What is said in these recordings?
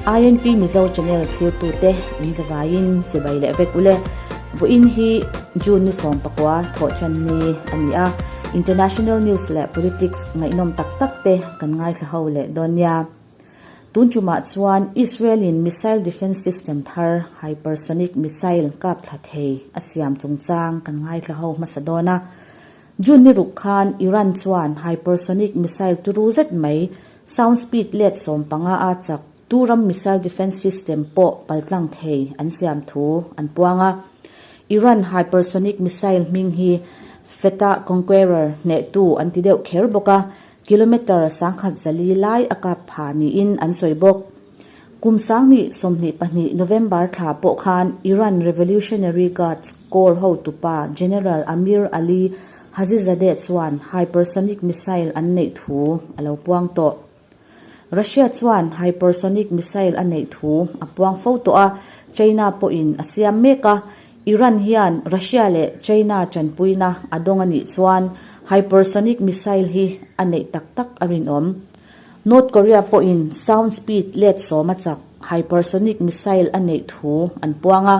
INP Mizo channel thlirtute in zavaiin chibai leh vek ule. Vawiin hi June ni 19 thawhṭan ni a ni a, International News leh Politics ngaihnawm tak tak te kan ngaithla ho leh dawn nia. Tun tumah chuan Israel in missile defence system thar hypersonic missile kap thla thei a siam chungchang kan ngaithla ho hmasa dawn a. June ni ruk khan Iran chuan hypersonic missile turu zet mai sound speed let 15 a chak tu ram missile defence system pawh paltlang thei an siam thu an puang a. Iran hypersonic missile hming hi Fatah Conqueror hnehtu an ti deuh kher bawk a, Kilometre 1040 lai a kap pha niin an sawi bawk. Kum 2022 November thla pawh khan Iran Revolutionary Guards Corps hotupa General Amir Ali Hajizadeh chuan hypersonic missile an neih thu a lo puang tawh. Russia chuan hypersonic missile a neih thu a puang fo tawh a, China pawhin a siam mek a. Iran hian Russia leh China tanpuina a dawng a nih chuan hypersonic missile hi a neih tak tak a rinawm. North Korea pawhin sound speed let 10 a chak hypersonic missile a neih thu an puang a.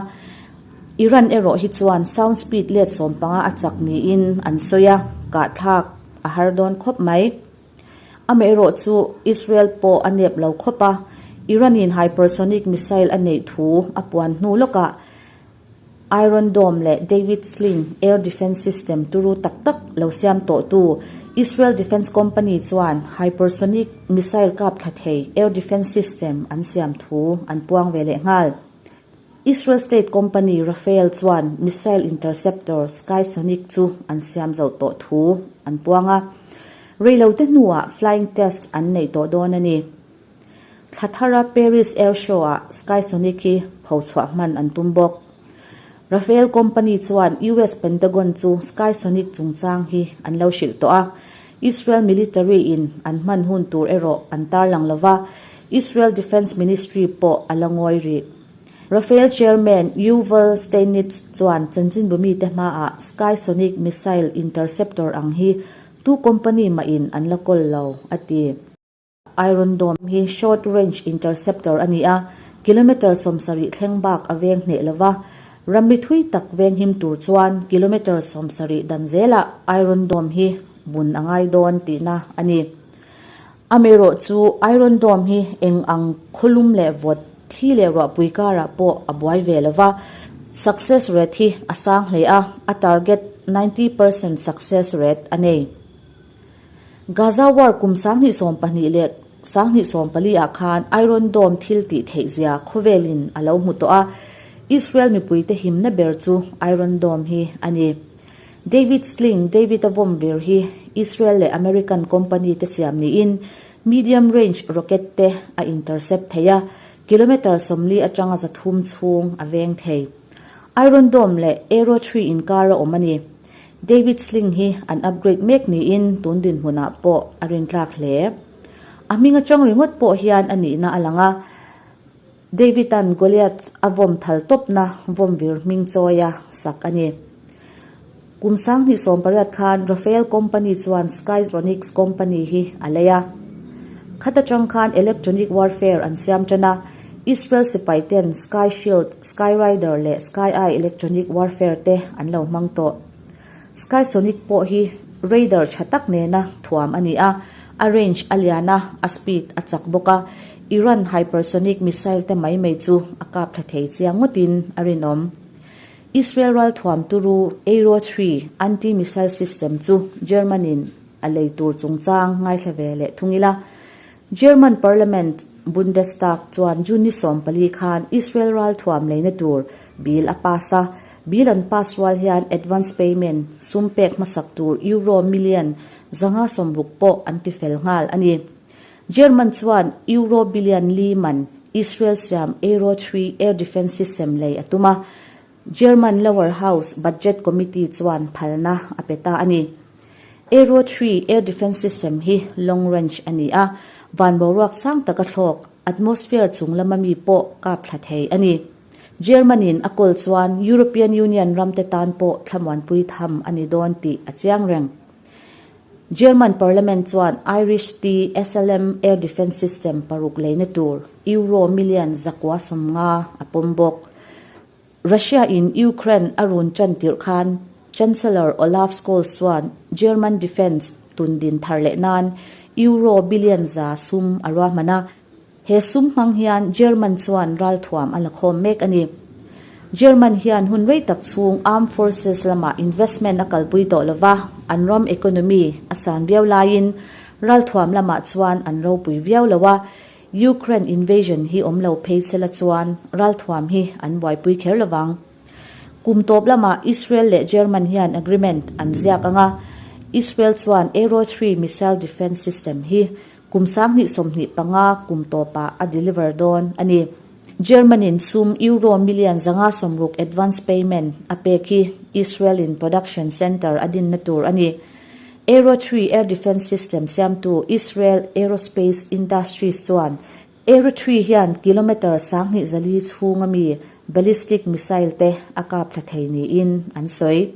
Iran erawh hi chuan sound speed let 15 a chak niin an sawi a, kahthlak a har dawn khawp mai. Amaherawh chu Israel pawh a nep lo khawp a, Iran-in hypersonic missile a neih thu a puan hnu lawkah Iron Dome leh David Sling air defence system turu tak tak lo siam tawhtu Israel Defence Company chuan hypersonic missile kap thla thei air defence system an siam thu an puang ve leh nghal. Israel state company Rafael chuan missile interceptor Skysonic chu an siam zo tawh thu an puang a, reilote hnuah flying test an neih tawh dawn a ni. Thla thara Paris Air Show-ah Skysonic hi phochhuah hman an tum bawk. Rafael company chuan US Pentagon chu Skysonic chungchang hi an lo hrilh tawh a, Israel military-in an hman hun tur erawh an tarlang lo va, Israel Defence Ministry pawh a la ngawi rih. Rafael chairman Yuval Steinitz chuan chanchinbumite hmaah Skysonic missile interceptor ang hi tu company mahin an la kawl lo, a ti. Iron Dome hi short range interceptor a ni a, kilometre 70 thleng bak a veng hneh lo va, ramri thui tak veng him tur chuan kilometre 70 dan zelah Iron Dome hi bun a ngai dawn tihna a ni. Amaherawh chu Iron Dome hi eng ang khawlum leh vawt thli leh ruahpui karah pawh a buai ve lo va, success rate hi a sang hle a, a target 90% success rate a nei. Gaza War kum 2012 leh 2014 ah khan Iron Dome thil tih theih zia khawvelin a lo hmu tawh a, Israel mipuite himna ber chu Iron Dome hi a ni. David Sling, David-a vawm ber hi Israel leh American company te siam niin medium range rocket te a intercept thei a, kilometre 40 atanga 300 chhung a veng thei. Iron Dome leh Arrow 3 inkar a awm a ni. David Sling hi an upgrade mek niin tun dinhmunah pawh a rintlak hle. A hming atang ringawt pawh hian a nihna a lang a, David-a'n Goliath a vawm thal tawpna vawm vir hming chawia sak a ni. Kum 2018 khan Rafael company chuan Skytronics company hi a lei a. Khat atang khan electronic warfare an siam tan a, Israel sipai ten Sky Shield, Sky Rider leh Sky Eye electronic warfare te an lo hmang tawh. Skysonic pawh hi radar tha tak nena thuam a ni a, a range a lian a, a speed a chak bawk a, Iran hypersonic missile te mai mai chu a kap thla thei chiang ngawtin a rinawm. Israel ral thuam turu Arrow 3 anti-missile system chu German-in a lei tur chungchang ngaithla ve leh thung ila. German Parliament, Bundestag, chuan June ni 14 khan Israel ral thuam leina tur bill a pass a, bill an pass rual hian advance payment sum pek hmasak tur euro million 560 pawh an ti fel nghal a ni. German chuan euro billion li man Israel siam Arrow 3 air defence system lei a tum a, German lower house budget committee chuan phalna a pe ta a ni. Arrow 3 air defence system hi long range a ni a, van boruak sang taka thlawk, atmosphere chung lama mi pawh kap thla thei a ni. German-in a kawl chuan European Union ramte tan pawh thlamuanpui tham a ni dawn tih a chiang reng. German Parliament chuan Irish-T SLM air defence system paruk leina tur Euro million 150 a pawm bawk. Russia-in Ukraine a run tan tirh khan Chancellor Olaf Scholz chuan German defence tundin thar leh nan Euro billion 100 sum a ruahman a. He sum hmang hian German chuan ralthuam a la khawm mek a ni. German hian hun rei tak chhung armed forces lamah investment a kalpui tawh lova, an ram economy a san viau laiin ralthuam lamah chuan an ropui viau lo a, Ukraine invasion hi awm lo phei sela chuan ralthuam hi an buaipui kher lovang. Kum tawp lamah Israel leh German hian agreement an ziak ang a, Israel chuan Aero 3 missile defence system hi Kum 2025 kum tawpah a deliver dawn a ni. German-in sum Euro million 560 advance payment a pek hi Israel-in production centre a dinna tur a ni. Aero 3 air defence system siamtu Israel Aerospace Industries chuan Aero 3 hian kilometre 2400 chhunga mi ballistic missile te a kap thla thei niin an sawi.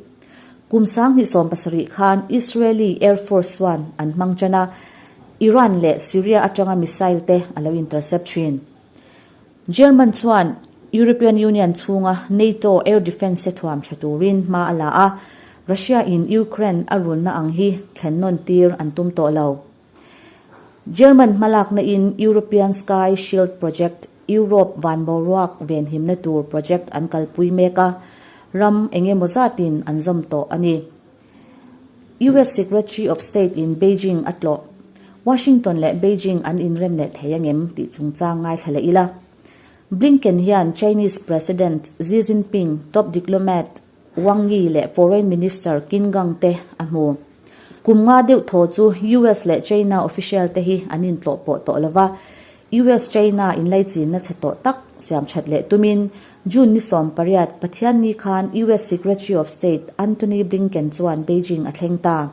Kum 2017 khan Israeli Air Force chuan an hmang tan a, Iran leh Syria atanga missile te a lo intercept thin. German chuan European Union chhunga NATO air defence te thuam tha turin hma a la a, Russia in Ukraine a runna ang hi thlen nawn tir an tum tawh lo. German hmalakna in European Sky Shield Project, Europe van boruak venhimna tur project an kalpui mek a, ram eng emaw zatin an zawm tawh a ni. US Secretary of State in Beijing a tlawh. Washington leh Beijing an inrem leh thei angem tih chungchang ngaithla leh ila. Blinken hian Chinese President Xi Jinping, top diplomat Wang Yi leh Foreign Minister Qin Gang te a hmu. Kum nga deuh thaw chu US leh China official te hi an intlawh pawh tawh lo va, US-China inlaichinna chhe tawh tak siam that leh tumin June ni 18 Pathianni khan US Secretary of State Antony Blinken chuan Beijing a thleng ta.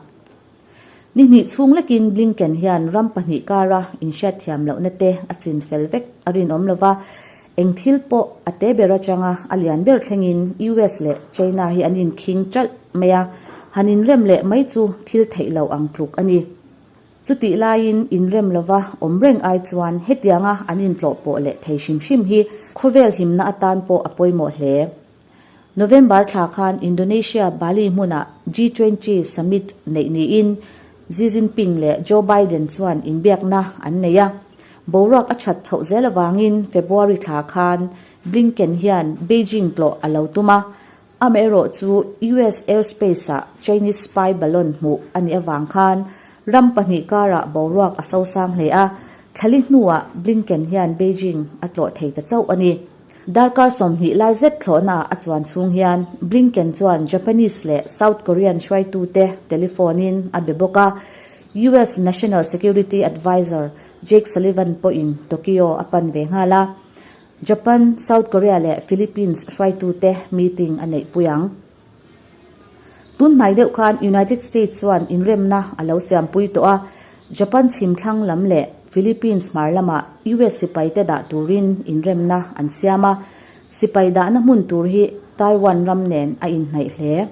Ni hnih chhung lekin Blinken hian ram pahnih kara inhriatthiam lohna te a chin fel vek a rinawm lo va, eng thil pawh a te ber atanga a lian ber thlengin US leh China hi an inkhing ṭalh mai a, han inrem leh mai chu thil theih lo ang tluk a ni. Chutih laiin inrem lova awm reng ai chuan hetianga an intlawh pawh leh thei hrim hrim hi khawvel himna atan pawh a pawimawh hle. November thla khan Indonesia Bali hmunah G20 summit neih niin Xi Jinping leh Joe Biden chuan inbiakna an nei a. Boruak a that chhoh zel avangin February thla khan Blinken hian Beijing tlawh a lo tum a, amaherawhchu US airspace-ah Chinese spy balloon hmuh a nih avang khan ram pahnih karah boruak a sosang hle a, thlali hnuah Blinken hian Beijing a tlawh thei ta chauh a ni. Darkar 20 lai zet thlawhnaah a chuan chhung hian Blinken chuan Japanese leh South Korean hruaitute telephone-in a be bawk a, US National Security Adviser Jake Sullivan pawhin Tokyo a pan ve nghal a, Japan, South Korea leh Philippines hruaitute meeting a neihpui ang. Tun hnai deuh khan United States chuan inremna a lo siampui tawh a, Japan chhim thlang lam leh Philippines hmar lamah US sipaite dah turin inremna an siam a, sipai dahna hmun tur hi Taiwan ram nen a inhnaih hle.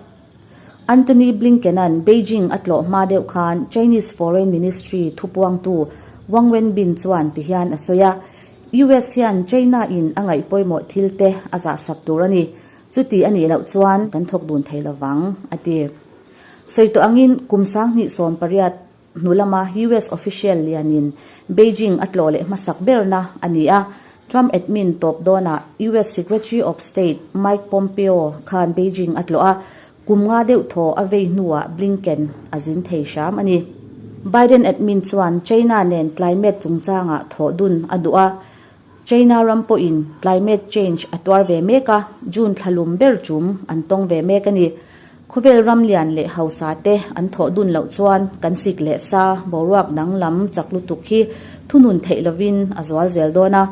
Antony Blinken-a'n Beijing a tlawh hma deuh khan Chinese Foreign Ministry thupuangtu Wang Wenbin chuan tihian a sawi a, US hian China-in a ngaih pawimawh thilte a zahsak tur a ni. Chuti a nih loh chuan kan thawk dun thei lovang, a ti. Sawi tawh angin kum 2018 hnu lama US official lianin Beijing a tlawh leh hmasak berna a ni a, Trump admin tawp dawnah US Secretary of State Mike Pompeo khan Beijing a tlawh a, kum nga deuh thaw a vei hnuah Blinken a zin thei hram a ni. Biden admin chuan China nen climate chungchangah thawh dun a duh a, China ram pawhin climate change a tuar ve mek a, June thla lum ber tum an tawng ve mek a ni. Khawvel ram lian leh hausa te an thawh dun loh chuan kan sik leh sa boruak danglam chak lutuk hi thunun theih lovin a zual zel dawn a.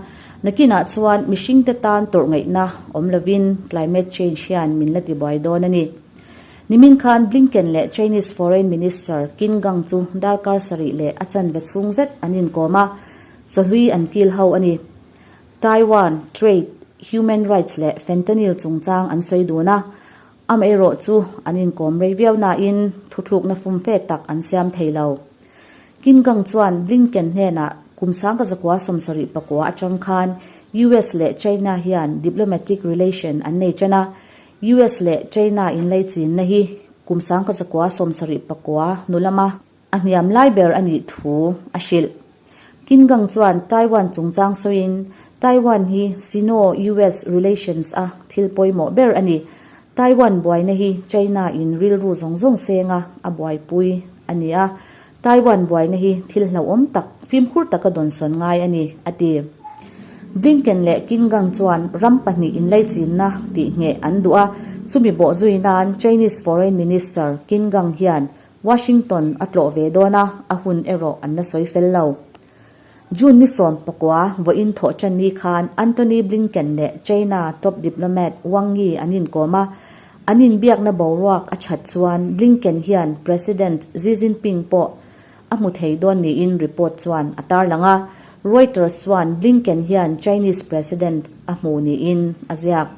Nakinah chuan mihringte tan tawrh ngaihna awm lovin climate change hian min la tibuai dawn a ni. Nimin khan Blinken leh Chinese Foreign Minister Qin Gang chu darkar sarih leh a chanve chhung zet an inkawm a, Chawhlui an kil ho a ni. Taiwan, trade, human rights leh fentanyl chungchang an sawi dun a. Amaherawhchu, an inkawm rei viau nain thuthlukna fumfe tak an siam thei lo. Qin Gang chuan Blinken hnenah kum 1979 atang khan US leh China hian diplomatic relation an nei tan a, US leh China inleichinna hi kum 1979 hnu lama a hniam lai ber a nih thu a hrilh. Qin Gang chuan Taiwan chungchang sawiin, Taiwan hi Sino-US relations a thil pawimawh ber a ni. Taiwan buaina hi China in rilru zawng zawng senga a buaipui a ni a, Taiwan buaina hi thil hlauhawm tak, fimkhur taka dawnsawn ngai a ni, a ti. Blinken leh Qin Gang chuan ram pahnih inlaichinna tih ngheh an duh a, chumi bawh zui nan Chinese Foreign Minister Qin Gang hian Washington a tlawh ve dawn a, a hun erawh an la sawi fel lo. June ni 19 vawiin thawh tan ni khan Antony Blinken leh China top diplomat Wang Yi an inkawm a, an inbiakna boruak a that chuan Blinken hian President Xi Jinping pawh a hmu thei dawn niin report chuan a tarlang a, Reuters chuan Blinken hian Chinese President a hmu niin a ziak.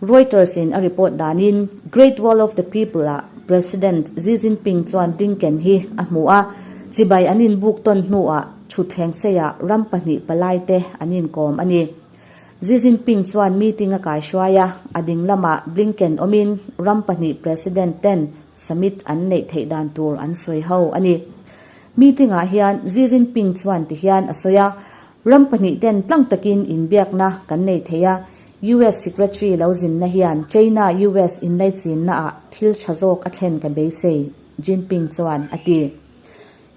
Reuters in a report danin Great Wall of the People ah President Xi Jinping chuan Blinken hi a hmu a, chibai an inbuk tawn hnuah thutthleng seiah ram pahnih palai te an inkawm a ni. Xi Jinping chuan meeting a kaihruai a, a ding lamah Blinken awmin ram pahnih President ten summit an neih theih dan tur an sawi ho a ni. Meeting ah hian Xi Jinping chuan tihian a sawi a, Ram pahnih ten tlang takin inbiakna kan nei thei a, US Secretary lo zinna hian China-US inlaichinna ah thil tha zawk a thlen ka beisei, Jinping chuan a ti.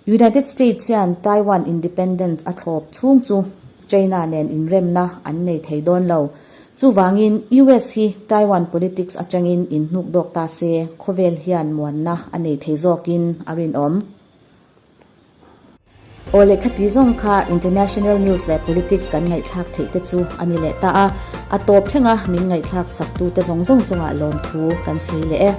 United States hian Taiwan independent a thlawp chhung chu China nen inremna an nei thei dawn lo. Chuvangin US hi Taiwan politics atangin inhnukdawk ta se khawvel hian muanna a nei thei zawkin a rinawm. Aw lehkha ti zawng kha International News leh Politics kan ngaihthlak theih te chu a ni leh ta a, a tawp thlenga min ngaihthlak sak tute zawng zawng chungah lawmthu kan sawi leh e.